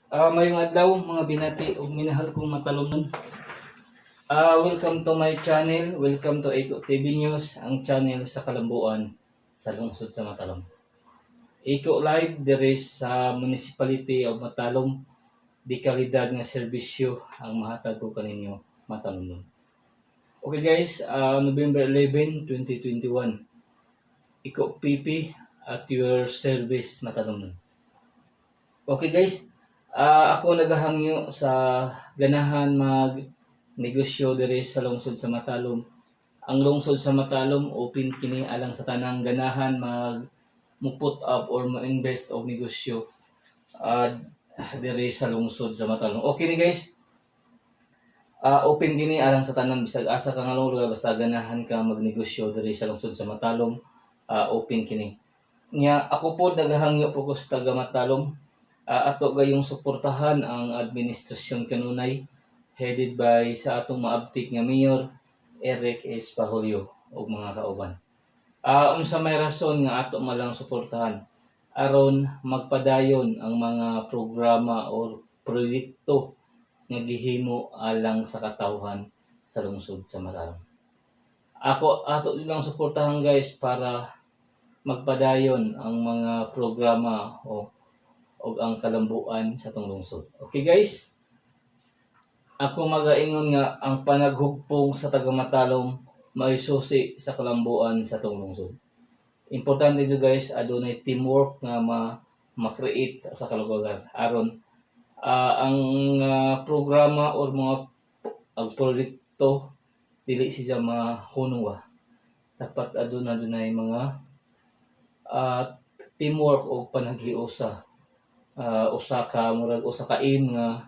Mayong adlaw, mga binati ug minahal kong Matalomnon. Welcome to my channel. Welcome to Eko TV News, ang channel sa kalambuan sa lungsod sa Matalom. Eko Live diri sa Municipality of Matalom, di kalidad nga serbisyo ang mahatag ko kaninyo, Matalomnon. Okay guys, November 11, 2021. Eko PP at your service, Matalomnon. Okay guys, ako nagahangyo sa ganahan mag negosyo diri sa lungsod sa Matalom. Ang lungsod sa Matalom, open kini alang sa tanang ganahan mag mo put up or mo invest og negosyo diri sa lungsod sa Matalom. Okay ni guys. Open kini alang sa tanan bisag asa ka nga lugar, basta ganahan ka magnegosyo diri sa lungsod sa Matalom, open kini. Nya ako po nagahangyo po ko sa taga Matalom. Ato gayong suportahan ang administrasyon kanunay headed by sa atong maabtik nga mayor Eric S. Pahulyo ug mga kauban. Unsa may rason nga ato malang suportahan? Aron magpadayon ang mga programa or proyekto nga gihimo alang sa katawhan sa lungsod sa Matalom. Ako ato lang suportahan guys para magpadayon ang mga programa o og ang kalambuan sa atong lungsod. Okay guys? Ako magaingon nga ang panaghugpong sa taga Matalom mao'y susi sa kalambuan sa atong lungsod. Importante jud guys, adunay teamwork nga ma ma-create sa kalugar aron ang programa or mga ang proyekto dili siya mahunong ba. Dapat aduna dunay mga teamwork o panaghiusa, usa ka murag usa ka aim nga